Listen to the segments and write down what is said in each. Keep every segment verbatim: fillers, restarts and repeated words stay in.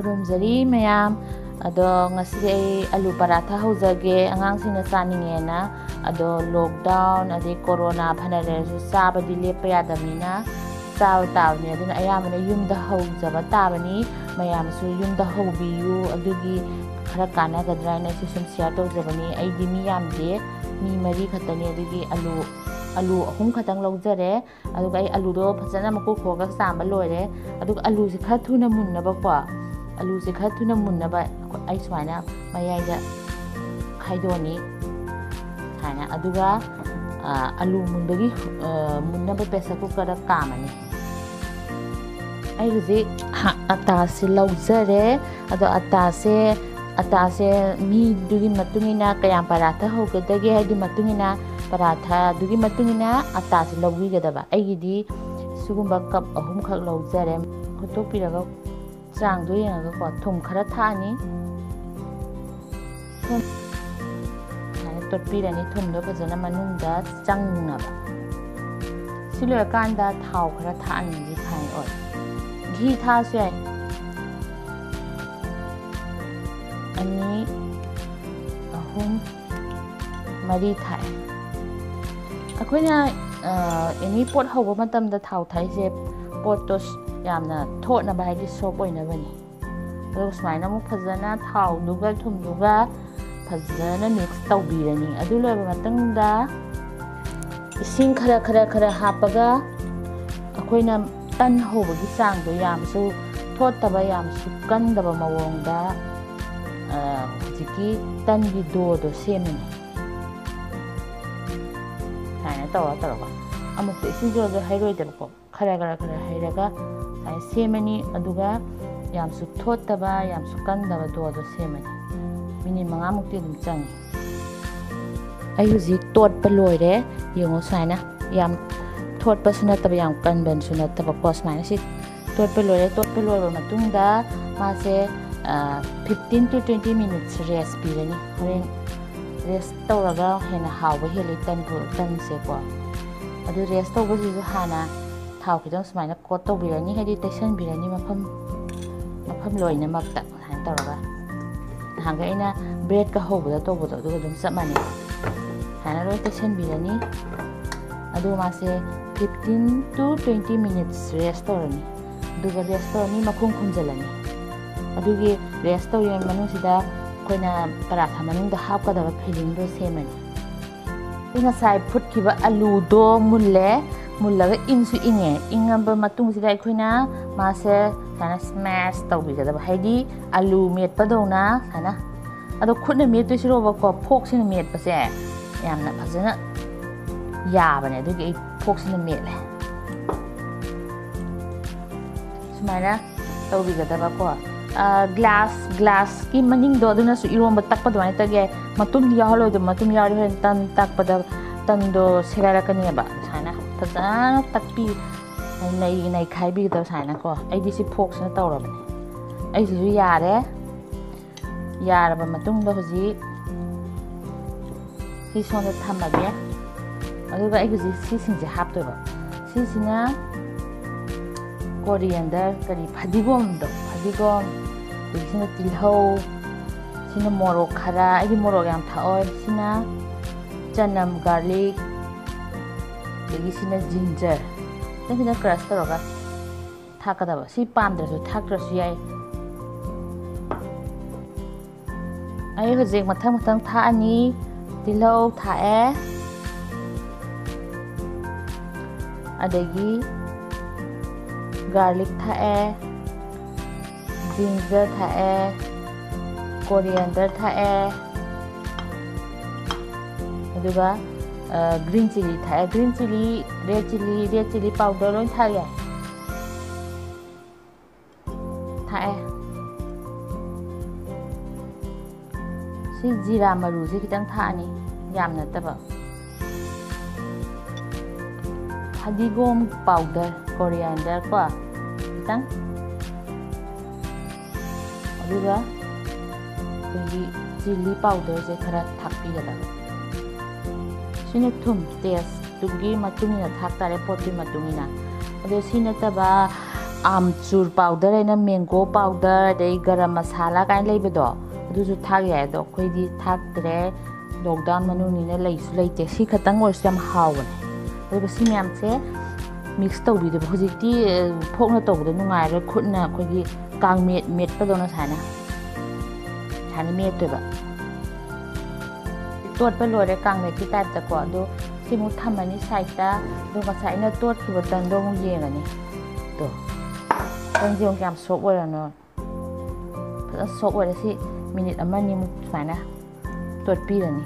ꯈꯨꯔꯨꯝꯖꯔꯤ ꯃꯌꯥꯝ꯫ ꯑꯗꯣ ꯉꯁꯤꯗꯤ ꯑꯩ ꯑꯂꯨ ꯄꯔꯥꯊꯥ ꯍꯧꯖꯒꯦ, ꯑꯉꯥꯡꯁꯤꯡꯅ ꯆꯥꯅꯤꯡꯉꯦꯅ꯫ ꯑꯗꯣ ꯂꯣꯛꯗꯥꯎꯟ ꯑꯗꯩ ꯀꯣꯔꯣꯅꯥ ꯐꯅ ꯂꯩꯔꯁꯨ ꯆꯥꯕꯗꯤ ꯂꯦꯞꯄ ꯌꯥꯗꯕꯅꯤꯅ ꯆꯥꯕ ꯇꯥꯕꯅꯤ꯫ ꯑꯗꯨꯅ ꯑꯌꯥꯝꯕꯅ ꯌꯨꯝꯗ ꯍꯧꯖꯕ ꯇꯥꯕꯅꯤ꯫ ꯃꯌꯥꯝꯁꯨ ꯌꯨꯝꯗ ꯍꯧꯕꯤꯌꯨ, ꯑꯗꯨꯒꯤ ꯈꯔ ꯀꯥꯟꯅꯒꯗ꯭ꯔꯥ ꯍꯥꯏꯅ ꯑꯩꯁꯨ ꯁꯨꯝ ꯁꯤꯌꯥꯔ ꯇꯧꯖꯕꯅꯤ꯫ ꯑꯩꯗꯤ ꯃꯤ ꯌꯥꯝꯗꯦ, ꯃꯤ ꯃꯔꯤ ꯈꯛꯇꯅꯤ꯫ ꯑꯗꯨꯒꯤ ꯑꯂꯨ ꯑꯂꯨ ꯑꯍꯨꯝ ꯈꯛꯇꯪ ꯂꯧꯖꯔꯦ꯫ ꯑꯗꯨꯒ ꯑꯩ ꯑꯂꯨꯗꯣ ꯐꯖꯅ ꯃꯀꯨ ꯈꯣꯛꯑꯒ ꯆꯥꯝꯕ ꯂꯣꯏꯔꯦ꯫ ꯑꯗꯨꯒ ꯑꯂꯨꯁꯦ ꯈꯔ ꯊꯨꯅ ꯃꯨꯟꯅꯕꯀꯣ, ꯑꯂꯨꯁꯦ ꯈꯔ ꯊꯨꯅ ꯃꯨꯟꯅꯕ ꯑꯩ ꯁꯨꯃꯥꯏꯅ ꯃꯌꯥꯏꯗ ꯈꯥꯏꯗꯣꯛꯑꯅꯤ ꯁꯨꯃꯥꯏꯅ꯫ ꯑꯗꯨꯒ ꯑꯂꯨ ꯃꯨꯟꯕꯒꯤ ꯃꯨꯟꯅꯕ ꯄ꯭ꯔꯦꯁꯔ ꯀꯨꯀꯔꯗ ꯀꯥꯝꯃꯅꯤ꯫ ꯑꯩ ꯍꯧꯖꯤꯛ ꯑꯇꯥꯁꯦ ꯂꯧꯖꯔꯦ꯫ ꯑꯗꯣ ꯑꯇꯥꯁꯦ ꯑꯇꯥꯁꯦ ꯃꯤꯗꯨꯒꯤ ꯃꯇꯨꯡ ꯏꯟꯅ, ꯀꯌꯥꯝ ꯄꯔꯥꯊꯥ ꯍꯧꯒꯗꯒꯦ ꯍꯥꯏꯗꯨꯒꯤ ꯃꯇꯨꯡ ꯏꯟꯅ, ꯄꯔꯥꯊꯥꯗꯨꯒꯤ ꯃꯇꯨꯡ ꯏꯟꯅ ꯑꯇꯥꯁꯦ ꯂꯧꯕꯤꯒꯗꯕ꯫ ꯑꯩꯒꯤꯗꯤ ꯁꯤꯒꯨꯝꯕ ꯀꯞ ꯑꯍꯨꯝꯈꯛ ꯂꯧꯖꯔꯦ꯫ ꯍꯣꯠꯇꯣꯛꯄꯤꯔꯒ ꯆꯥꯡꯗꯣ ꯌꯦꯡꯉꯒꯀꯣ ꯊꯨꯝ ꯈꯔ ꯊꯥꯛꯑꯅꯤ꯫ ꯊꯨꯝ ꯁꯨꯃꯥꯏꯅ ꯇꯣꯠꯄꯤꯔꯅꯤ, ꯊꯨꯝꯗꯣ ꯐꯖꯅ ꯃꯅꯨꯡꯗ ꯆꯪꯅꯕ꯫ ꯁꯤ ꯂꯣꯏꯔꯀꯥꯟꯗ ꯊꯥꯎ ꯈꯔ ꯊꯥꯛꯑꯅꯤ, ꯔꯤꯐꯥꯏꯟ ꯑꯣꯏꯜ꯫ ꯘꯤ ꯊꯥꯛꯑꯁꯨ ꯌꯥꯏ꯫ ꯑꯅꯤ, ꯑꯍꯨꯝ, ꯃꯔꯤ ꯊꯥꯛꯑꯦ꯫ ꯑꯩꯈꯣꯏꯅ ꯑꯦꯅꯤ ꯄꯣꯠ ꯍꯧꯕ ꯃꯇꯝꯗ ꯊꯥꯎ ꯊꯥꯛꯏꯁꯦ ꯄꯣꯠꯇꯣ ꯌꯥꯝꯅ ꯊꯣꯠꯅꯕ, ꯍꯥꯏꯗꯤ ꯁꯣꯞ ꯑꯣꯏꯅꯕꯅꯤ꯫ ꯑꯗꯨꯒ ꯁꯨꯃꯥꯏꯅ ꯑꯃꯨꯛ ꯐꯖꯅ ꯊꯥꯎꯗꯨꯒ ꯊꯨꯝꯗꯨꯒ ꯐꯖꯅ ꯃꯤꯛꯁ ꯇꯧꯕꯤꯔꯅꯤ꯫ ꯑꯗꯨ ꯂꯣꯏꯔꯕ ꯃꯇꯨꯡꯗ ꯏꯁꯤꯡ ꯈꯔ ꯈꯔ ꯈꯔ ꯍꯥꯞꯄꯒ ꯑꯩꯈꯣꯏꯅ ꯇꯟ ꯍꯧꯕꯒꯤ ꯆꯥꯡꯗꯣ ꯌꯥꯝꯁꯨ ꯊꯣꯠꯇꯕ ꯌꯥꯝꯁꯨ ꯀꯟꯗꯕ ꯃꯑꯣꯡꯗ ꯍꯧꯖꯤꯛꯀꯤ ꯇꯟꯒꯤ ꯗꯣꯗꯣ ꯁꯦꯝꯃꯅꯤ꯫ ꯁꯨꯃꯥꯏꯅ ꯇꯧꯔ ꯇꯧꯔꯒ ꯑꯃꯨꯛꯇ ꯏꯁꯤꯡ ꯖꯣꯔ ꯖꯣꯔ ꯍꯩꯔꯣꯏꯗꯕꯀꯣ, ꯈꯔ ꯈꯔ ꯈꯔ ꯍꯩꯔꯒ ꯁꯨꯃꯥꯏꯅ ꯁꯦꯝꯃꯅꯤ꯫ ꯑꯗꯨꯒ ꯌꯥꯝꯁꯨ ꯊꯣꯠꯇꯕ ꯌꯥꯝꯁꯨ ꯀꯟꯗꯕ ꯗꯣꯗꯣ ꯁꯦꯝꯃꯅꯤ꯫ ꯃꯤꯅꯤꯠ ꯃꯉꯥꯃꯨꯛꯇꯤ ꯑꯗꯨꯝ ꯆꯪꯉꯤ꯫ ꯑꯩ ꯍꯧꯖꯤꯛ ꯇꯣꯠꯄ ꯂꯣꯏꯔꯦ꯫ ꯌꯦꯡꯉꯣ ꯁꯨꯃꯥꯏꯅ ꯌꯥꯝ ꯊꯣꯠꯄꯁꯨ ꯅꯠꯇꯕ ꯌꯥꯝ ꯀꯟꯕꯁꯨ ꯅꯠꯇꯕꯀꯣ꯫ ꯁꯨꯃꯥꯏꯅ ꯁꯤ ꯇꯣꯠꯄ ꯂꯣꯏꯔꯦ꯫ ꯇꯣꯠꯄ ꯂꯣꯏꯔꯕ ꯃꯇꯨꯡꯗ ꯃꯥꯁꯦ fifteen to twenty minutes rest ꯄꯤꯔꯅꯤ꯫ ꯍꯣꯔꯦꯟ ꯔꯦꯁ ꯇꯧꯔꯒ ꯍꯦꯟꯅ ꯍꯥꯎꯕ ꯍꯦꯜꯂꯤ ꯇꯟ ꯇꯟꯁꯦꯀꯣ꯫ ꯑꯗꯨ ꯔꯦꯁ ꯇꯧꯕꯁꯤꯁꯨ ꯍꯥꯟꯅ ꯊꯥꯎ ꯈꯤꯇꯪ ꯁꯨꯃꯥꯏꯅ ꯀꯣꯠ ꯇꯧꯕꯤꯔꯅꯤ, ꯍꯥꯏꯗꯤ ꯇꯩꯁꯟꯕꯤꯔꯅꯤ ꯃꯐꯝ꯫ ꯃꯐꯝ ꯂꯣꯏꯅꯃꯛꯇ ꯁꯨꯃꯥꯏꯅ ꯇꯧꯔꯒ, ꯅꯍꯥꯟꯒꯩ ꯑꯩꯅ ꯕ꯭ꯔꯦꯗꯀ ꯍꯧꯕꯗ ꯇꯧꯕꯗꯣ, ꯑꯗꯨꯒ ꯑꯗꯨꯝ ꯆꯞ ꯃꯥꯟꯅꯩ꯫ ꯁꯨꯃꯥꯏꯅ ꯂꯣꯏ ꯇꯩꯁꯟꯕꯤꯔꯅꯤ꯫ ꯑꯗꯨꯒ ꯃꯥꯁꯦ fifteen to twenty minutes rest ꯇꯧꯔꯅꯤ꯫ ꯑꯗꯨꯒ rest ꯇꯧꯔꯅꯤ, ꯃꯈꯨꯝ ꯈꯨꯝꯖꯤꯜꯂꯅꯤ꯫ ꯑꯗꯨꯒꯤ rest ꯇꯧꯔꯤꯉꯩ ꯃꯅꯨꯡꯁꯤꯗ ꯑꯩꯈꯣꯏꯅ ꯄꯔꯥꯊꯥ ꯃꯅꯨꯡꯗ ꯍꯥꯞꯀꯗꯕ filling ꯗꯣ ꯁꯦꯝꯃꯅꯤ꯫ ꯑꯩ ꯉꯁꯥꯏ ꯐꯨꯠꯈꯤꯕ ꯑꯂꯨꯗꯣ ꯃꯨꯜꯂꯦ꯫ ꯃꯨꯜꯂꯒ ꯏꯪꯁꯨ ꯏꯪꯉꯦ꯫ ꯏꯪꯉꯕ ꯃꯇꯨꯡꯁꯤꯗ ꯑꯩꯈꯣꯏꯅ ꯃꯥꯁꯦ ꯁꯨꯃꯥꯏꯅ smash ꯇꯧꯕꯤꯒꯗꯕ, ꯍꯥꯏꯗꯤ ꯑꯂꯨ ꯃꯦꯠꯄꯗꯧꯅ ꯁꯨꯃꯥꯏꯅ꯫ ꯑꯗꯣ ꯈꯨꯠꯅ ꯃꯦꯠꯇꯣꯏ ꯁꯔꯨꯛꯀꯣ, fork ꯁꯤꯅ ꯃꯦꯠꯄꯁꯦ ꯌꯥꯝꯅ ꯐꯖꯅ ꯌꯥꯕꯅꯦ꯫ ꯑꯗꯨꯒꯤ ꯑꯩ fork ꯁꯤꯅ ꯃꯦꯠꯂꯦ꯫ ꯁꯨꯃꯥꯏꯅ ꯇꯧꯕꯤꯒꯗꯕꯀꯣ꯫ ꯑ, glass, glass ꯀꯤ ꯃꯅꯤꯡꯗꯣ, ꯑꯗꯨꯅꯁꯨ ꯏꯔꯣꯝꯕ ꯇꯛꯄ ꯑꯗꯨꯃꯥꯏꯅ ꯇꯛ ꯌꯥꯏ꯫ ꯃꯇꯨꯝꯗꯤ ꯌꯥꯎꯍꯜꯂꯣꯏꯗꯕ, ꯃꯇꯨꯝ ꯌꯥꯎꯔꯗꯤ ꯍꯣꯔꯦꯟ ꯇꯟ ꯇꯛꯄꯗ ꯇꯟꯗꯣ ꯁꯦꯒꯥꯏꯔꯛꯀꯅꯦꯕ꯫ ꯁꯨꯃꯥꯏꯅ ꯐꯖꯅ ꯇꯛꯄꯤ-, ꯅꯩ-, ꯅꯩꯈꯥꯏꯕꯤꯒꯗꯕ ꯁꯨꯃꯥꯏꯅꯀꯣ꯫ ꯑꯩꯗꯤ ꯁꯤ fork ꯁꯤꯅ ꯇꯧꯔꯕꯅꯦ꯫ ꯑꯩꯁꯤꯁꯨ ꯌꯥꯔꯦ꯫ ꯌꯥꯔꯕ ꯃꯇꯨꯡꯗ ꯍꯧꯖꯤꯛ ꯁꯤ ꯁꯣꯝꯗ ꯊꯝꯃꯒꯦ꯫ ꯑꯗꯨꯒ ꯑꯩ ꯍꯧꯖꯤꯛ ꯁꯤꯁꯤꯡꯁꯦ ꯍꯥꯞꯇꯣꯏꯕ꯫ ꯁꯤꯁꯤꯅ coriander, ꯀꯔꯤ, ꯐꯗꯤꯒꯣꯝꯗꯣ, ꯐꯗꯤꯒꯣꯝ, ꯑꯗꯒꯤ ꯁꯤꯅ ꯇꯤꯜꯍꯧ, ꯁꯤꯅ ꯃꯣꯔꯣꯛ ꯈꯔ, ꯑꯩꯗꯤ ꯃꯣꯔꯣꯛ ꯌꯥꯝ ꯊꯥꯛꯑꯣꯏ, ꯁꯤꯅ ꯆꯅꯝ, garlic, ꯑꯗꯒꯤ ꯁꯤꯅ ginger꯫ ꯁꯤꯅ crush ꯇꯧꯔꯒ ꯊꯥꯛꯀꯗꯕ꯫ ꯁꯤ ꯄꯥꯝꯗ꯭ꯔꯁꯨ ꯊꯥꯛꯇ꯭ꯔꯁꯨ ꯌꯥꯏ꯫ ꯑꯩ ꯍꯧꯖꯤꯛ ꯃꯊꯪ ꯃꯊꯪ ꯊꯥꯛꯑꯅꯤ꯫ ꯇꯤꯜꯍꯧ ꯊꯥꯛꯑꯦ, ꯑꯗꯒꯤ garlic ꯊꯥꯛꯑꯦ, ginger ꯊꯥꯛꯑꯦ, coriander ꯊꯥꯛꯑꯦ, ꯑꯗꯨꯒ, ꯑ, green chilli ꯊꯥꯛꯑꯦ꯫ Green chilli, red chilli, red chilli powder ꯂꯣꯏ ꯊꯥꯛ ꯌꯥꯏ꯫ ꯊꯥꯛꯑꯦ꯫ ꯁꯤ ꯖꯤꯔꯥ ꯃꯔꯨꯁꯦ ꯈꯤꯇꯪ ꯊꯥꯛꯑꯅꯤ, ꯌꯥꯝ ꯅꯠꯇꯕ꯫ ꯐꯗꯤꯒꯣꯝ powder, coriander ꯀꯣ, ꯈꯤꯇꯪ꯫ ꯑꯗꯨꯒ ꯑꯩꯈꯣꯏꯒꯤ chilli powder ꯁꯦ ꯈꯔ ꯊꯥꯛꯄꯤꯒꯗꯕ꯫ ꯁꯤꯅ ꯊꯨꯝ, taste ꯇꯨꯒꯤ ꯃꯇꯨꯡ ꯏꯟꯅ ꯊꯥꯛ ꯇꯥꯔꯦ, ꯄꯣꯠꯇꯨꯒꯤ ꯃꯇꯨꯡ ꯏꯟꯅ꯫ ꯑꯗꯣ ꯁꯤ ꯅꯠꯇꯕ, ꯑꯥꯝꯆꯨꯔ ꯄꯥꯎꯗꯔ ꯍꯥꯏꯅ ꯃꯦꯡꯒꯣ ꯄꯥꯎꯗꯔ, ꯑꯗꯩ ꯒꯔꯝ ꯃꯁꯥꯂꯥ ꯀꯥꯏꯅ ꯂꯩꯕꯗꯣ, ꯑꯗꯨꯁꯨ ꯊꯥꯛ ꯌꯥꯏ꯫ ꯑꯗꯣ ꯑꯩꯈꯣꯏꯗꯤ ꯊꯥꯛꯇ꯭ꯔꯦ, ꯂꯣꯛꯗꯥꯎꯟ ꯃꯅꯨꯡꯅꯤꯅ ꯂꯩꯁꯨ ꯂꯩꯇꯦ꯫ ꯁꯤ ꯈꯛꯇꯪ ꯑꯣꯏꯔꯁꯨ ꯌꯥꯝ ꯍꯥꯎꯕꯅꯦ꯫ ꯑꯗꯨꯒ ꯁꯤ ꯃꯌꯥꯝꯁꯦ ꯃꯤꯛꯁ ꯇꯧꯕꯤꯗꯕ꯫ ꯍꯧꯖꯤꯛꯇꯤ, ꯑ, ꯐꯣꯛꯅ ꯇꯧꯕꯗꯣ ꯅꯨꯡꯉꯥꯏꯔꯣꯏ, ꯈꯨꯠꯅ ꯑꯩꯈꯣꯏꯒꯤ ꯀꯥꯡꯃꯦꯠ ꯃꯦꯠꯄꯗꯧꯅ ꯁꯨꯃꯥꯏꯅ, ꯁꯨꯃꯥꯏꯅ ꯃꯦꯠꯇꯣꯏꯕ꯫ ꯇꯣꯠꯄ ꯂꯣꯏꯔꯦ ꯀꯥꯡꯃꯦꯠꯀꯤ ꯇꯥꯏꯞꯇꯀꯣ꯫ ꯑꯗꯣ ꯁꯤꯃꯨꯛ ꯊꯝꯃꯅꯤ ꯁꯥꯏꯠꯇ꯫ ꯑꯗꯣ ꯉꯁꯥꯏ ꯑꯩꯅ ꯇꯣꯠꯈꯤꯕ ꯇꯟꯗꯣ ꯑꯃꯨꯛ ꯌꯦꯡꯉꯅꯤ꯫ ꯇꯣ, ꯇꯟꯁꯦ ꯌꯦꯡꯉꯨ ꯀꯌꯥꯝ ꯁꯣꯐ ꯑꯣꯏꯔꯅꯣ꯫ ꯐꯖꯅ ꯁꯣꯐ ꯑꯣꯏꯔꯦ꯫ ꯁꯤ ꯃꯤꯅꯤꯠ ꯑꯃ ꯑꯅꯤꯃꯨꯛ ꯁꯨꯃꯥꯏꯅ ꯇꯣꯠꯄꯤꯔꯅꯤ꯫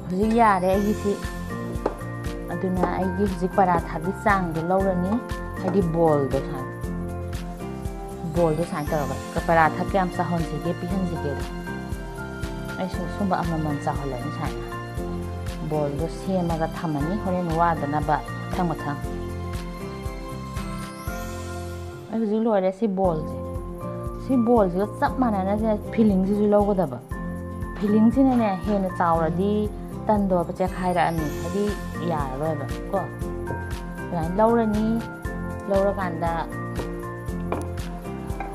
ꯍꯧꯖꯤꯛ ꯌꯥꯔꯦ ꯑꯩꯒꯤꯁꯤ꯫ ꯑꯗꯨꯅ ꯑꯩꯒꯤ ꯍꯧꯖꯤꯛ ꯄꯔꯥꯊꯥꯒꯤ ꯆꯥꯡꯗꯣ ꯂꯧꯔꯅꯤ, ꯍꯥꯏꯗꯤ ꯕꯣꯜꯗꯣ ꯁꯨꯃꯥꯏꯅ, ꯕꯣꯜꯗꯣ ꯁꯨꯃꯥꯏꯅ ꯇꯧꯔꯒ꯫ ꯄꯔꯥꯊꯥ ꯀꯌꯥꯝ ꯆꯥꯎꯍꯟꯁꯤꯒꯦ, ꯄꯤꯍꯟꯁꯤꯒꯦꯗꯣ꯫ ꯑꯩꯁꯨ ꯁꯨꯝꯕ ꯑꯃꯃꯝ ꯆꯥꯎꯍꯜꯂꯅꯤ ꯁꯨꯃꯥꯏꯅ꯫ ꯕꯣꯜꯗꯣ ꯁꯦꯝꯃꯒ ꯊꯝꯃꯅꯤ, ꯍꯣꯔꯦꯟ ꯋꯥꯗꯅꯕ ꯃꯊꯪ ꯃꯊꯪ꯫ ꯑꯩ ꯍꯧꯖꯤꯛ ꯂꯣꯏꯔꯦ ꯁꯤ ꯕꯣꯜꯁꯦ꯫ ꯁꯤ ꯕꯣꯜꯁꯤꯒ ꯆꯞ ꯃꯥꯟꯅꯅ ꯐꯤꯂꯤꯡꯁꯤꯁꯨ ꯂꯧꯒꯗꯕ꯫ ꯐꯤꯂꯤꯡꯁꯤꯅꯅꯦ ꯍꯦꯟꯅ ꯆꯥꯎꯔꯗꯤ ꯇꯟꯗꯣ ꯆꯦꯛꯈꯥꯏꯔꯛꯑꯅꯤ, ꯍꯥꯏꯗꯤ ꯌꯥꯔꯔꯣꯏꯕ ꯀꯣ꯫ ꯑꯗꯨꯃꯥꯏꯅ ꯂꯧꯔꯅꯤ꯫ ꯂꯧꯔꯀꯥꯟꯗ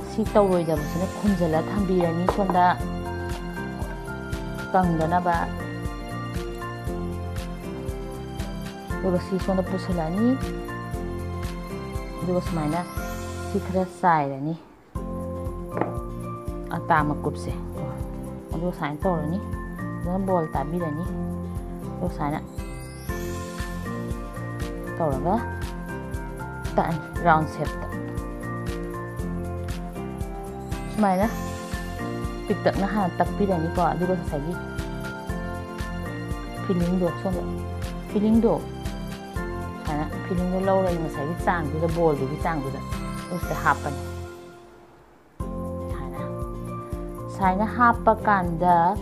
ꯁꯤ ꯇꯧꯔꯣꯏꯗꯕꯁꯤꯅ ꯈꯨꯝꯖꯤꯜꯂ ꯊꯝꯕꯤꯔꯅꯤ ꯁꯣꯝꯗ ꯀꯪꯗꯅꯕ꯫ ꯑꯗꯨꯒ ꯁꯤ ꯁꯣꯝꯗ ꯄꯨꯁꯤꯜꯂꯅꯤ꯫ ꯑꯗꯨꯒ ꯁꯨꯃꯥꯏꯅ ꯁꯤ ꯈꯔ ꯆꯥꯏꯔꯅꯤ, ꯑꯇꯥ ꯃꯀꯨꯞꯁꯦ꯫ ꯑꯗꯨꯒ ꯁꯨꯃꯥꯏꯅ ꯇꯧꯔꯅꯤ꯫ ꯑꯗꯨꯅ ꯕꯣꯜ ꯇꯥꯕꯤꯔꯅꯤ꯫ ꯑꯗꯨꯒ ꯁꯨꯃꯥꯏꯅ ꯇꯧꯔꯒ ꯇꯛꯑꯅꯤ ꯔꯥꯎꯟ ꯁꯦꯞꯇ꯫ ꯁꯨꯃꯥꯏꯅ ꯄꯤꯛꯇꯛꯅ ꯍꯥꯟꯅ ꯇꯛꯄꯤꯔꯅꯤꯀꯣ꯫ ꯑꯗꯨꯒ ꯉꯁꯥꯏꯒꯤ ꯐꯤꯂꯤꯡꯗꯣ, ꯁꯣꯝꯗ ꯐꯤꯂꯤꯡꯗꯣ, ꯁꯨꯃꯥꯏꯅ ꯐꯤꯂꯤꯡꯗꯣ ꯂꯧꯔꯒ ꯉꯁꯥꯏꯒꯤ ꯆꯥꯡꯗꯨꯗ, ꯕꯣꯜꯗꯨꯒꯤ ꯆꯥꯡꯗꯨꯗ ꯑꯗꯨ ꯁꯤꯗ ꯍꯥꯞꯄꯅꯤ꯫ ꯁꯨꯃꯥꯏꯅ, ꯁꯨꯃꯥꯏꯅ ꯍꯥꯞꯄ ꯀꯥꯟꯗ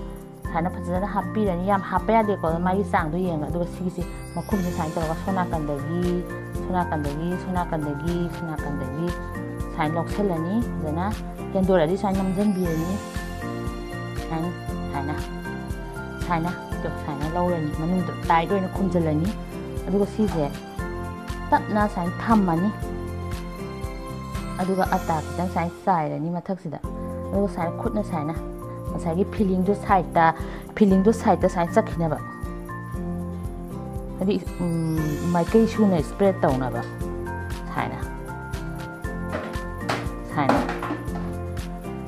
ꯁꯨꯃꯥꯏꯅ ꯐꯖꯅ ꯍꯥꯞꯄꯤꯔꯅꯤ꯫ ꯌꯥꯝ ꯍꯥꯞꯄ ꯌꯥꯗꯦꯀꯣ, ꯑꯗꯣ ꯃꯥꯒꯤ ꯆꯥꯡꯗꯣ ꯌꯦꯡꯉꯒ꯫ ꯑꯗꯨꯒ ꯁꯤꯒꯤꯁꯤ ꯃꯈꯨꯝꯁꯦ ꯁꯨꯃꯥꯏꯅ ꯇꯧꯔꯒ ꯁꯣꯝ ꯅꯥꯀꯟꯗꯒꯤ, ꯁꯣꯝ ꯅꯥꯀꯟꯗꯒꯤ, ꯁꯣꯝ ꯅꯥꯀꯟꯗꯒꯤ, ꯁꯣꯝ ꯅꯥꯀꯟꯗꯒꯤ ꯁꯨꯃꯥꯏꯅ ꯂꯧꯁꯜꯂꯅꯤ꯫ ꯐꯖꯅ ꯍꯦꯟꯗꯣꯔꯛꯑꯗꯤ ꯁꯨꯃꯥꯏꯅ ꯅꯝꯁꯤꯟꯕꯤꯔꯅꯤ꯫ ꯁꯨꯃꯥꯏꯅ, ꯁꯨꯃꯥꯏꯅ, ꯁꯨꯃꯥꯏꯅ, ꯑꯗꯣ ꯁꯨꯃꯥꯏꯅ ꯂꯧꯔꯅꯤ꯫ ꯃꯅꯨꯡꯗ ꯇꯥꯏꯠ ꯑꯣꯏꯅ ꯈꯨꯝꯖꯤꯜꯂꯅꯤ꯫ ꯑꯗꯨꯒ ꯁꯤꯁꯦ ꯇꯞꯅ ꯁꯨꯃꯥꯏꯅ ꯊꯝꯃꯅꯤ꯫ ꯑꯗꯨꯒ ꯑꯇꯥ ꯈꯤꯇꯪ ꯁꯨꯃꯥꯏꯅ ꯆꯥꯏꯔꯅꯤ ꯃꯊꯛꯁꯤꯗ꯫ ꯑꯗꯨꯒ ꯁꯨꯃꯥꯏꯅ ꯈꯨꯠꯅ ꯁꯨꯃꯥꯏꯅ ꯉꯁꯥꯏꯒꯤ ꯐꯤꯂꯤꯡꯗꯣ ꯁꯥꯏꯠꯇ, ꯐꯤꯂꯤꯡꯗꯣ ꯁꯥꯏꯠꯇ ꯁꯨꯃꯥꯏꯅ ꯆꯠꯈꯤꯅꯕ꯫ ꯍꯥꯏꯗꯤ, ꯎꯝ, ꯃꯥꯏꯀꯩ ꯁꯨꯅ ꯁ꯭ꯄ꯭ꯔꯦꯗ ꯇꯧꯅꯕ꯫ ꯁꯨꯃꯥꯏꯅ꯫ ꯁꯨꯃꯥꯏꯅ꯫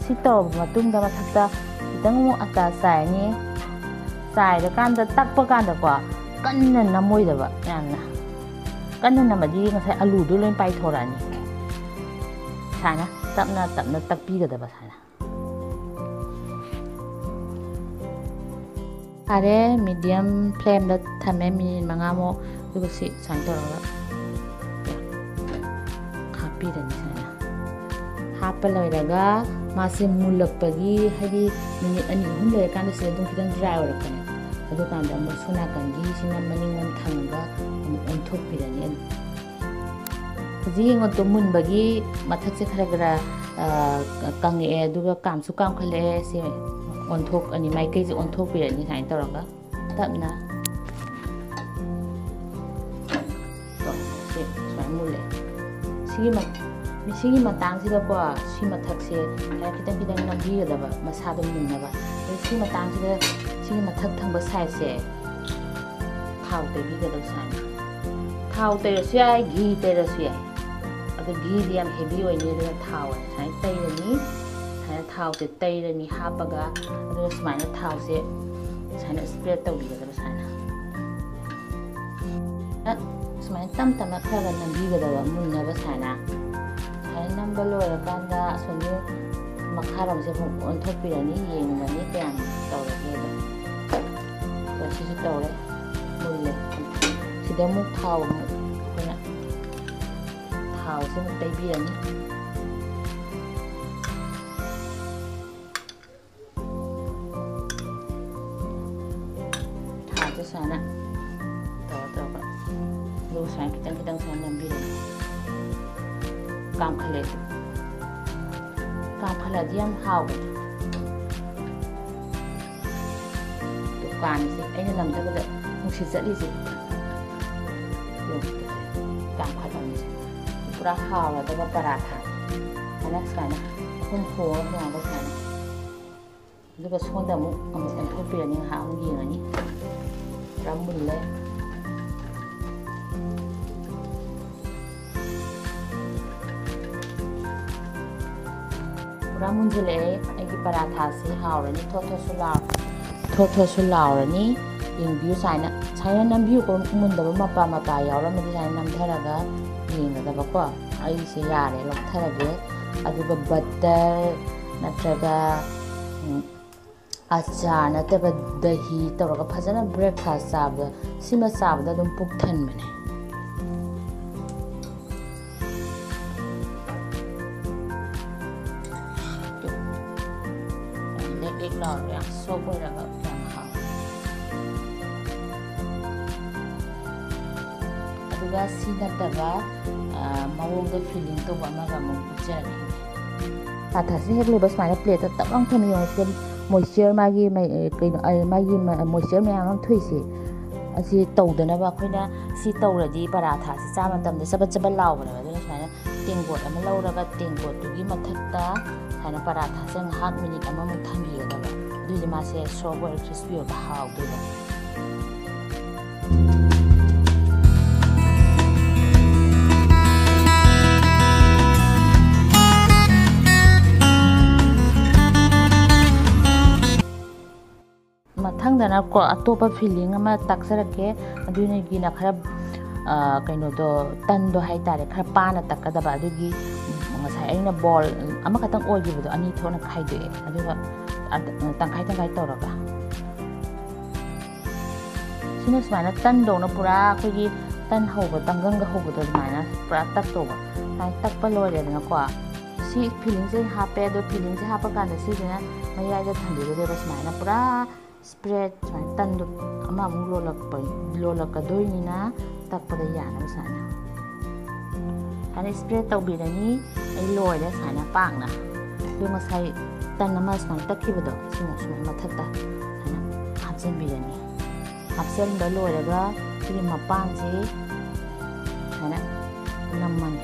ꯁꯤ ꯇꯧꯔꯕ ꯃꯇꯨꯡꯗ ꯃꯊꯛꯇ ꯈꯤꯇꯪ ꯑꯃꯨꯛ ꯑꯇꯥ ꯆꯥꯏꯔꯅꯤ꯫ ꯆꯥꯏꯔꯀꯥꯟꯗ, ꯇꯛꯄ ꯀꯥꯟꯗꯀꯣ, ꯀꯟꯅ ꯅꯝꯃꯣꯏꯗꯕ ꯌꯥꯝꯅ꯫ ꯀꯟꯅ ꯅꯝꯃꯗꯤ ꯉꯁꯥꯏ ꯑꯂꯨꯗꯣ ꯂꯣꯏ ꯄꯥꯏꯊꯣꯔꯛꯑꯅꯤ꯫ ꯁꯨꯃꯥꯏꯅ ꯇꯞꯅ ꯇꯞꯅ ꯇꯛꯄꯤꯒꯗꯕ ꯁꯨꯃꯥꯏꯅ꯫ ꯐꯔꯦ, ꯃꯤꯗꯤꯌꯝ ꯐ꯭ꯂꯦꯝꯗ ꯊꯝꯃꯦ ꯃꯤꯅꯤꯠ ꯃꯉꯥꯃꯨꯛ꯫ ꯑꯗꯨꯒ ꯁꯤ ꯁꯨꯃꯥꯏꯅ ꯇꯧꯔꯒ ꯍꯥꯞꯄꯤꯔꯅꯤ ꯁꯨꯃꯥꯏꯅ꯫ ꯍꯥꯞꯄ ꯂꯣꯏꯔꯒ ꯃꯥꯁꯦ ꯃꯨꯜꯂꯛꯄꯒꯤ, ꯍꯥꯏꯗꯤ ꯃꯤꯅꯤꯠ ꯑꯅꯤ ꯑꯍꯨꯝ ꯂꯩꯔꯀꯥꯟꯗ ꯁꯤꯗ ꯑꯗꯨꯝ ꯈꯤꯇꯪ ꯗ꯭ꯔꯥꯏ ꯑꯣꯏꯔꯛꯄꯅꯦ꯫ ꯑꯗꯨꯀꯥꯟꯗ ꯑꯃꯨꯛ ꯁꯣꯝ ꯅꯥꯀꯟꯒꯤ ꯁꯤꯅ ꯃꯅꯤꯡꯂꯣꯝ ꯊꯪꯉꯒ ꯑꯃꯨꯛ ꯑꯣꯟꯊꯣꯛꯄꯤꯔꯅꯤ꯫ ꯍꯧꯖꯤꯛ ꯌꯦꯡꯉꯣ ꯇꯨ, ꯃꯨꯟꯕꯒꯤ ꯃꯊꯛꯁꯦ ꯈꯔ ꯈꯔ, ꯑ, ꯀꯪꯉꯛꯑꯦ, ꯑꯗꯨꯒ ꯀꯥꯝꯁꯨ ꯀꯥꯝꯈꯠꯂꯛꯑꯦ꯫ ꯁꯤ ꯑꯣꯟꯊꯣꯛꯑꯅꯤ, ꯃꯥꯏꯀꯩꯁꯦ ꯑꯣꯟꯊꯣꯛꯄꯤꯔꯅꯤ ꯁꯨꯃꯥꯏꯅ ꯇꯧꯔꯒ ꯇꯞꯅ꯫ ꯇꯣ, ꯁꯤ ꯁꯨꯃꯥꯏꯅ ꯃꯨꯜꯂꯦ꯫ ꯁꯤꯒꯤ ꯃ-, ꯁꯤꯒꯤ ꯃꯇꯥꯡꯁꯤꯗꯀꯣ, ꯁꯤ ꯃꯊꯛꯁꯦ ꯁꯨꯃꯥꯏꯅ ꯈꯤꯇꯪ ꯈꯤꯇꯪ ꯅꯝꯕꯤꯒꯗꯕ, ꯃꯁꯥꯗꯣ ꯃꯨꯟꯅꯕ꯫ ꯑꯗꯩ ꯁꯤ ꯃꯇꯥꯡꯁꯤꯗ ꯁꯤꯒꯤ ꯃꯊꯛ ꯊꯪꯕ ꯁꯥꯏꯠꯁꯦ ꯊꯥꯎ ꯇꯩꯕꯤꯒꯗꯕ ꯁꯨꯃꯥꯏꯅ꯫ ꯊꯥꯎ ꯇꯩꯔꯁꯨ ꯌꯥꯏ, ꯘꯤ ꯇꯩꯔꯁꯨ ꯌꯥꯏ꯫ ꯑꯗꯣ ꯘꯤꯗꯤ ꯌꯥꯝ ꯍꯦꯚꯤ ꯑꯣꯏꯅꯤ, ꯑꯗꯨꯅ ꯊꯥꯎ ꯑꯣꯏꯅ ꯁꯨꯃꯥꯏꯅ ꯇꯩꯔꯅꯤ꯫ ꯁꯨꯃꯥꯏꯅ ꯊꯥꯎꯁꯦ ꯇꯩꯔꯅꯤ ꯍꯥꯞꯄꯒ, ꯑꯗꯨꯒ ꯁꯨꯃꯥꯏꯅ ꯊꯥꯎꯁꯦ ꯁꯨꯃꯥꯏꯅ ꯁ꯭ꯄ꯭ꯔꯦꯗ ꯇꯧꯕꯤꯒꯗꯕ ꯁꯨꯃꯥꯏꯅ꯫ ꯁꯨꯃꯥꯏꯅ ꯇꯞ ꯇꯞꯅ ꯈꯔ ꯈꯔ ꯅꯝꯕꯤꯒꯗꯕ ꯃꯨꯟꯅꯕ ꯁꯨꯃꯥꯏꯅ꯫ ꯁꯨꯃꯥꯏꯅ ꯅꯝꯕ ꯂꯣꯏꯔꯀꯥꯟꯗ ꯑꯁꯣꯝꯒꯤ ꯃꯈꯥꯔꯣꯝꯁꯦ ꯑꯃꯨꯛ ꯑꯣꯟꯊꯣꯛꯄꯤꯔꯅꯤ, ꯌꯦꯡꯉꯅꯤ ꯀꯌꯥꯝ ꯇꯧꯔꯒꯦꯗꯣ꯫ ꯑꯗꯣ ꯁꯤꯁꯨ ꯇꯧꯔꯦ, ꯃꯨꯜꯂꯦ꯫ ꯁꯤꯗ ꯑꯃꯨꯛ ꯊꯥꯎ ꯑꯃꯨꯛ ꯑꯩꯈꯣꯏꯅ ꯊꯥꯎꯁꯦ ꯑꯃꯨꯛ ꯇꯩꯕꯤꯔꯅꯤ꯫ ꯊꯥꯎꯁꯦ ꯁꯨꯃꯥꯏꯅ ꯇꯧꯔ ꯇꯧꯔꯒ, ꯑꯗꯨꯒ ꯁꯨꯃꯥꯏꯅ ꯈꯤꯇꯪ ꯈꯤꯇꯪ ꯁꯨꯃꯥꯏꯅ ꯅꯝꯕꯤꯔꯅꯤ꯫ ꯀꯥꯝꯈꯠꯂꯦ꯫ ꯀꯥꯝꯈꯠꯂꯗꯤ ꯌꯥꯝ ꯍꯥꯎꯕꯅꯦ꯫ ꯗꯨꯀꯥꯟꯁꯦ ꯑꯩꯅ ꯅꯝꯗꯕꯗ ꯅꯨꯡꯁꯤꯠ ꯆꯠꯂꯤꯁꯦ꯫ ꯈꯜꯂꯝꯃꯤꯁꯦ꯫ ꯄꯨꯔꯥ ꯍꯥꯎꯔꯗꯕ ꯄꯔꯥꯊꯥꯅꯤ꯫ ꯍꯟꯗꯛ ꯁꯨꯃꯥꯏꯅ ꯑꯍꯨꯝ ꯍꯣꯔ ꯍꯣꯔꯒ ꯁꯨꯃꯥꯏꯅ꯫ ꯑꯗꯨꯒ ꯁꯣꯝꯗ ꯑꯃꯨꯛ, ꯑꯃꯨꯛ ꯑꯣꯟꯊꯣꯛꯄꯤꯔꯅꯤ, ꯉꯥꯏꯍꯥꯛ ꯑꯃꯨꯛ ꯌꯦꯡꯉꯅꯤ꯫ ꯄꯨꯔꯥ ꯃꯨꯜꯂꯦ꯫ ꯄꯨꯔꯥ ꯃꯨꯟꯁꯤꯜꯂꯛꯑꯦ ꯑꯩꯒꯤ ꯄꯔꯥꯊꯥꯁꯤ꯫ ꯍꯥꯎꯔꯅꯤ, ꯊꯣꯠ ꯊꯣꯠꯁꯨ ꯂꯥꯎ-, ꯊꯣꯠ ꯊꯣꯠꯁꯨ ꯂꯥꯎꯔꯅꯤ꯫ ꯌꯦꯡꯕꯤꯌꯨ ꯁꯨꯃꯥꯏꯅ, ꯁꯨꯃꯥꯏꯅ ꯅꯝꯕꯤꯌꯨꯀꯣ꯫ ꯃꯨꯟꯗꯕ ꯃꯄꯥ ꯃꯄꯥ ꯌꯥꯎꯔꯝꯃꯗꯤ ꯁꯨꯃꯥꯏꯅ ꯅꯝꯊꯔꯒ ꯌꯦꯡꯒꯗꯕꯀꯣ꯫ ꯑꯩꯁꯦ ꯌꯥꯔꯦ, ꯂꯧꯊꯔꯒꯦ꯫ ꯑꯗꯨꯒ ꯕꯇꯔ ꯅꯠꯇ꯭ꯔꯒ, ꯎꯝ, ꯑꯆꯥꯔ ꯅꯠꯇ꯭ꯔꯒ ꯗꯍꯤ ꯇꯧꯔꯒ ꯐꯖꯅ breakfast ꯆꯥꯕꯗ, ꯁꯤꯃ ꯆꯥꯕꯗ ꯑꯗꯨꯝ ꯄꯨꯛ ꯊꯟꯕꯅꯦ꯫ ꯂꯦꯛ ꯂꯦꯛ ꯂꯥꯎꯔꯒ ꯌꯥꯝ soft ꯑꯣꯏꯔꯒ ꯌꯥꯝ ꯍꯥꯎꯋꯦ꯫ ꯑꯗꯨꯒ ꯁꯤ ꯅꯠꯇꯕ, ꯑ, ꯃꯑꯣꯡꯗ filling ꯇꯧꯕ ꯑꯃꯒ ꯑꯃꯨꯛ ꯎꯠꯆꯔꯛꯀꯦ꯫ ꯄꯔꯥꯊꯥꯁꯦ ꯍꯦꯛ ꯂꯣꯏꯕ ꯁꯨꯃꯥꯏꯅ plateꯇ ꯇꯛ ꯂꯥꯎ ꯊꯝꯃ ꯌꯦꯡꯉꯣ꯫ ꯁꯤꯗ moisture ꯃꯥꯒꯤ ꯃꯩ-, ꯀꯩꯅꯣ, ꯑ, ꯃꯥꯒꯤ ꯃ-, moisture ꯃꯌꯥꯝ ꯑꯃ ꯊꯣꯛꯏꯁꯦ, ꯑꯁꯤ ꯇꯧꯗꯅꯕ ꯑꯩꯈꯣꯏꯅ ꯁꯤ ꯇꯧꯔꯗꯤ ꯄꯔꯥꯊꯥꯁꯤ ꯆꯥꯕ ꯃꯇꯝꯗ ꯆꯕꯠ ꯆꯕꯠ ꯂꯥꯎꯕꯅꯦꯕ꯫ ꯑꯗꯨꯅ ꯁꯨꯃꯥꯏꯅ ꯇꯦꯡꯀꯣꯠ ꯑꯃ ꯂꯧꯔꯒ ꯇꯦꯡꯀꯣꯠꯇꯨꯒꯤ ꯃꯊꯛꯇ ꯁꯨꯃꯥꯏꯅ ꯄꯔꯥꯊꯥꯁꯦ ꯉꯥꯏꯍꯥꯛ minute ꯑꯃꯃꯨꯛ ꯊꯝꯕꯤꯒꯗꯕ꯫ ꯑꯗꯨꯏꯗꯤ ꯃꯥꯁꯦ soft ꯑꯣꯏꯔ crispy ꯑꯣꯏꯔꯒ ꯍꯥꯎꯗꯣꯏꯕ꯫ ꯃꯊꯪꯗꯅꯀꯣ, ꯑꯇꯣꯞꯄ filling ꯑꯃ ꯇꯛꯆꯔꯛꯀꯦ꯫ ꯑꯗꯨꯅꯒꯤꯅ ꯈꯔ, ꯑ, ꯀꯩꯅꯣꯗꯣ, ꯇꯟꯗꯣ ꯍꯥꯏꯇꯥꯔꯦ, ꯈꯔ ꯄꯥꯅ ꯇꯛꯀꯗꯕ꯫ ꯑꯗꯨꯒꯤ ꯉꯁꯥꯏ ꯑꯩꯅ ball ꯑꯃꯈꯛꯇꯪ ꯑꯣꯏꯈꯤꯕꯗꯣ ꯑꯅꯤ ꯊꯣꯛꯅ ꯈꯥꯏꯗꯣꯛꯑꯦ, ꯑꯗꯨꯒ ꯑ-, ꯇꯪꯈꯥꯏ ꯇꯪꯈꯥꯏ ꯇꯧꯔꯒ꯫ ꯁꯤꯅ ꯁꯨꯃꯥꯏꯅ ꯇꯟꯗꯧꯅ ꯄꯨꯔꯥ ꯑꯩꯈꯣꯏꯒꯤ ꯇꯟ ꯍꯧꯕ, ꯇꯪꯒꯪꯒ ꯍꯧꯕꯗꯣ ꯑꯗꯨꯃꯥꯏꯅ ꯄꯨꯔꯥ ꯇꯛꯇꯧꯕ꯫ ꯁꯨꯃꯥꯏꯅ ꯇꯛꯄ ꯂꯣꯏꯔꯦꯗꯅꯀꯣ꯫ ꯁꯤ fillingꯁꯦ ꯍꯥꯞꯄꯦ, ꯑꯗꯣ fillingꯁꯦ ꯍꯥꯞꯄ ꯀꯥꯟꯗ ꯁꯤꯁꯤꯅ ꯃꯌꯥꯏꯗ ꯊꯝꯕꯤꯒꯗꯣꯏꯕ꯫ ꯁꯨꯃꯥꯏꯅ ꯄꯨꯔꯥ spread, ꯁꯨꯃꯥꯏꯅ ꯇꯟꯗꯣ ꯑꯃꯃꯨꯛ ꯂꯣꯜꯂꯛꯄ, ꯂꯣꯜꯂꯛꯀꯗꯣꯏꯅꯤꯅ ꯇꯛꯄꯗ ꯌꯥꯅꯕ ꯁꯨꯃꯥꯏꯅ꯫ ꯁꯨꯃꯥꯏꯅ spread ꯇꯧꯕꯤꯔꯅꯤ꯫ ꯑꯩ ꯂꯣꯏꯔꯦ ꯁꯨꯃꯥꯏꯅ ꯄꯥꯛꯅ꯫ ꯑꯗꯨ ꯉꯁꯥꯏ ꯇꯟ ꯑꯃ ꯁꯨꯃꯥꯏꯅ ꯇꯛꯈꯤꯕꯗꯣ, ꯁꯤꯃꯨꯛ ꯁꯨꯃꯥꯏꯅ ꯃꯊꯛꯇ ꯁꯨꯃꯥꯏꯅ ꯍꯥꯞꯆꯤꯟꯕꯤꯔꯅꯤ꯫ ꯍꯥꯞꯆꯤꯟꯕ ꯂꯣꯏꯔꯒ ꯁꯤꯒꯤ ꯃꯄꯥꯟꯁꯤ ꯁꯨꯃꯥꯏꯅ ꯅꯝꯃꯅꯤ꯫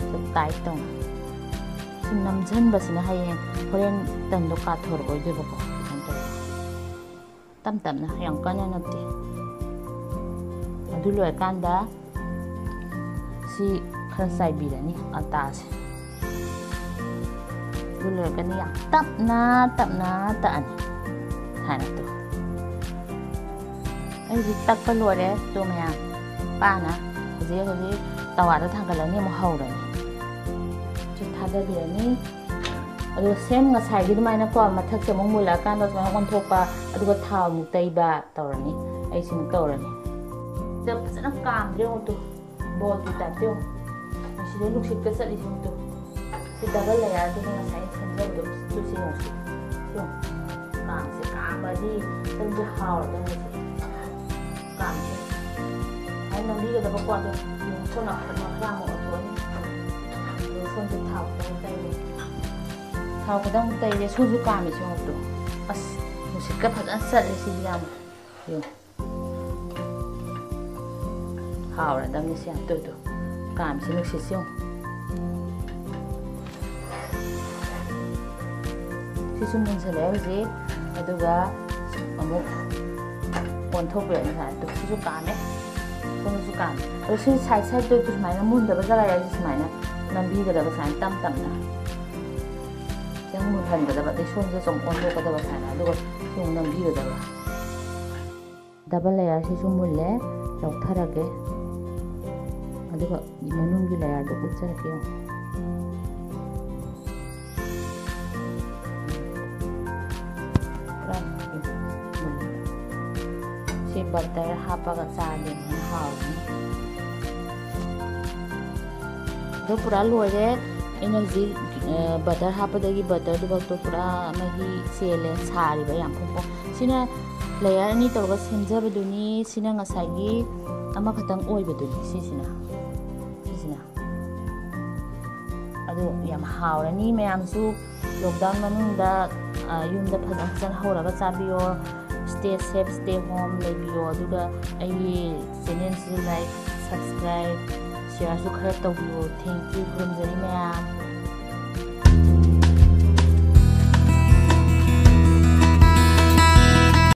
ꯁꯨꯝ ꯇꯥꯏꯠ ꯇꯧꯅ꯫ ꯁꯤ ꯅꯝꯁꯤꯟꯕꯁꯤꯅ ꯍꯌꯦꯡ ꯍꯣꯔꯦꯟ ꯇꯟꯗꯣ ꯀꯥꯊꯣꯔꯛꯑꯣꯏꯗꯣꯏꯕꯀꯣ꯫ ꯁꯨꯃꯥꯏꯅ ꯇꯧꯔꯒ ꯇꯞ ꯇꯞꯅ, ꯌꯥꯝ ꯀꯟꯅ ꯅꯠꯇꯦ꯫ ꯑꯗꯨ ꯂꯣꯏꯔꯀꯥꯟꯗ ꯁꯤ ꯈꯔ ꯆꯥꯏꯕꯤꯔꯅꯤ ꯑꯇꯥꯁꯦ꯫ ꯑꯗꯨ ꯂꯣꯏꯔꯒꯅꯤ ꯌꯥꯝ ꯇꯞꯅ ꯇꯞꯅ ꯇꯛꯑꯅꯤ꯫ ꯁꯨꯃꯥꯏꯅ ꯇꯧ꯫ ꯑꯩ ꯍꯧꯖꯤꯛ ꯇꯛꯄ ꯂꯣꯏꯔꯦ꯫ ꯇꯨ ꯃꯌꯥꯝ ꯄꯥꯅ ꯍꯧꯖꯤꯛ ꯍꯧꯖꯤꯛ ꯇꯋꯥꯗ ꯊꯥꯡꯒꯠꯂꯅꯤ, ꯑꯃꯨꯛ ꯍꯧꯔꯅꯤ꯫ ꯁꯤ ꯊꯥꯗꯕꯤꯔꯅꯤ꯫ ꯑꯗꯨꯒ ꯁꯦꯝ ꯉꯁꯥꯏꯒꯤ ꯑꯗꯨꯃꯥꯏꯅꯀꯣ, ꯃꯊꯛꯁꯦ ꯑꯃꯨꯛ ꯃꯨꯜꯂꯛꯑꯀꯥꯟꯗ ꯁꯨꯃꯥꯏꯅ ꯑꯣꯟꯊꯣꯛꯄ, ꯑꯗꯨꯒ ꯊꯥꯎ ꯑꯃꯨꯛ ꯇꯩꯕ ꯇꯧꯔꯅꯤ꯫ ꯑꯩ ꯁꯤꯃꯨꯛ ꯇꯧꯔꯅꯤ꯫ ꯁꯤꯗ ꯐꯖꯅ ꯀꯥꯝꯗ꯭ꯔꯦ ꯌꯦꯡꯉꯨ ꯇꯨ, ꯕꯣꯜꯒꯤ ꯇꯥꯏꯞꯇ ꯌꯦꯡꯉꯨ꯫ ꯃꯁꯤꯗ ꯅꯨꯡꯁꯤꯠꯀ ꯆꯠꯂꯤꯁꯦ ꯌꯦꯡꯉꯨ ꯇꯨ꯫ ꯁꯤ ꯗꯕꯜ ꯂꯦꯌꯔꯗꯨꯅꯦ ꯉꯁꯥꯏ ꯑꯩꯅ ꯁꯦꯝꯖꯕꯗꯣ꯫ ꯇꯨ ꯁꯤ ꯌꯦꯡꯉꯨ ꯁꯤ꯫ ꯁꯤ ꯌꯦꯡꯉꯨ꯫ ꯀꯥꯝꯁꯦ, ꯀꯥꯝꯃꯗꯤ ꯇꯟꯁꯦ ꯍꯥꯎꯔꯗꯧꯅꯦ ꯁꯦ꯫ ꯀꯥꯝꯁꯦ꯫ ꯁꯨꯃꯥꯏꯅ ꯅꯝꯕꯤꯒꯗꯕꯀꯣ, ꯑꯗꯣ ꯌꯦꯡꯉꯨ ꯁꯣꯝ ꯅꯥꯀꯟꯗ ꯈꯔ ꯑꯃꯨꯛ ꯑꯣꯟꯊꯣꯛꯑꯅꯤ꯫ ꯑꯗꯣ ꯁꯣꯝꯁꯦ ꯊꯥꯎ ꯈꯤꯇꯪ ꯇꯩꯔꯦ꯫ ꯊꯥꯎ ꯈꯤꯇꯪ ꯇꯩꯔꯦ꯫ ꯁꯣꯝꯁꯨ ꯀꯥꯝꯃꯤꯁꯦ ꯌꯦꯡꯉꯨ ꯇꯨ꯫ ꯑꯁ, ꯅꯨꯡꯁꯤꯠꯀ ꯐꯖꯅ ꯆꯠꯂꯦ ꯁꯤꯗꯤ ꯌꯥꯝ꯫ ꯌꯦꯡꯉꯨ꯫ ꯍꯥꯎꯔꯗꯕꯅꯤ ꯁꯤ ꯌꯥꯝ ꯇꯨ ꯇꯨ꯫ ꯀꯥꯝꯁꯤ ꯅꯨꯡꯁꯤꯠꯁꯤ ꯌꯦꯡꯉꯨ꯫ ꯁꯤꯁꯨ ꯃꯨꯟꯁꯜꯂꯛꯑꯦ ꯍꯧꯖꯤꯛ꯫ ꯑꯗꯨꯒ ꯑꯃꯨꯛ ꯑꯣꯟꯊꯣꯛꯄꯤꯔꯅꯤ ꯁꯨꯃꯥꯏꯅ꯫ ꯇꯨ, ꯁꯤꯁꯨ ꯀꯥꯝꯃꯦ꯫ ꯁꯣꯝꯗꯁꯨ ꯀꯥꯝꯃꯦ꯫ ꯑꯗꯣ ꯁꯤ ꯁꯥꯏꯠ ꯁꯥꯏꯠꯇꯁꯨ ꯁꯨꯃꯥꯏꯅ ꯃꯨꯟꯗꯕ ꯖꯒꯥ ꯌꯥꯎꯔꯤꯁꯦ ꯁꯨꯃꯥꯏꯅ ꯅꯝꯕꯤꯒꯗꯕ ꯁꯨꯃꯥꯏꯅ ꯇꯞ ꯇꯞꯅ꯫ ꯈꯤꯇꯪ ꯃꯨꯟꯍꯟꯒꯗꯕ, ꯑꯗꯩ ꯁꯣꯝꯗꯁꯨ ꯑꯃꯨꯛ ꯑꯣꯟꯊꯣꯛꯀꯗꯕ ꯁꯨꯃꯥꯏꯅ, ꯑꯗꯨꯒ ꯁꯤ ꯑꯃꯨꯛ ꯅꯝꯕꯤꯒꯗꯕ꯫ ꯗꯕꯜ ꯂꯦꯌꯔꯁꯤꯁꯨ ꯃꯨꯜꯂꯦ, ꯂꯧꯊꯔꯒꯦ꯫ ꯑꯗꯨꯒ ꯃꯅꯨꯡꯒꯤ ꯂꯦꯌꯔꯗꯨ ꯎꯠꯆꯔꯛꯀꯦ ꯌꯦꯡꯉꯨ꯫ ꯄꯨꯔꯥ ꯃꯨꯜꯂꯦ꯫ ꯁꯤ ꯕꯇꯔ ꯍꯥꯞꯄꯒ ꯆꯥꯔꯗꯤ ꯑꯃꯨꯛ ꯍꯥꯎꯅꯤ꯫ ꯑꯗꯣ ꯄꯨꯔꯥ ꯂꯣꯏꯔꯦ꯫ ꯑꯩꯅ ꯍꯧꯖꯤꯛ, ꯑ, ꯕꯇꯔ ꯍꯥꯞꯄꯗꯒꯤ ꯕꯇꯔꯗꯨꯐꯥꯎꯗꯣ ꯄꯨꯔꯥ ꯃꯍꯤ ꯆꯦꯜꯂꯦ, ꯁꯥꯔꯤꯕ ꯌꯥꯝ ꯐꯣꯡ ꯐꯣꯡ꯫ ꯁꯤꯅ ꯂꯦꯌꯔ ꯑꯅꯤ ꯇꯧꯔꯒ ꯁꯦꯝꯖꯕꯗꯨꯅꯤ꯫ ꯁꯤꯅ ꯉꯁꯥꯏꯒꯤ ꯑꯃꯈꯛꯇꯪ ꯑꯣꯏꯕꯗꯨꯅꯤ꯫ ꯁꯤꯁꯤꯅ, ꯁꯤꯁꯤꯅ꯫ ꯑꯗꯨ ꯌꯥꯝ ꯍꯥꯎꯔꯅꯤ꯫ ꯃꯌꯥꯝꯁꯨ ꯂꯣꯛꯗꯥꯎꯟ ꯃꯅꯨꯡꯗ, ꯑ, ꯌꯨꯝꯗ ꯐꯖ ꯐꯖꯅ ꯍꯧꯔꯒ ꯆꯥꯕꯤꯌꯣ꯫ Stay safe, stay home ꯂꯩꯕꯤꯌꯣ꯫ ꯑꯗꯨꯒ ꯑꯩꯒꯤ ꯆꯦꯅꯦꯜꯁꯤꯁꯨ ꯂꯥꯏꯛ, subscribe, shareꯁꯨ ꯈꯔ ꯇꯧꯕꯤꯌꯣ꯫ Thank you, ꯈꯨꯔꯨꯝꯖꯔꯤ ꯃꯌꯥꯝ꯫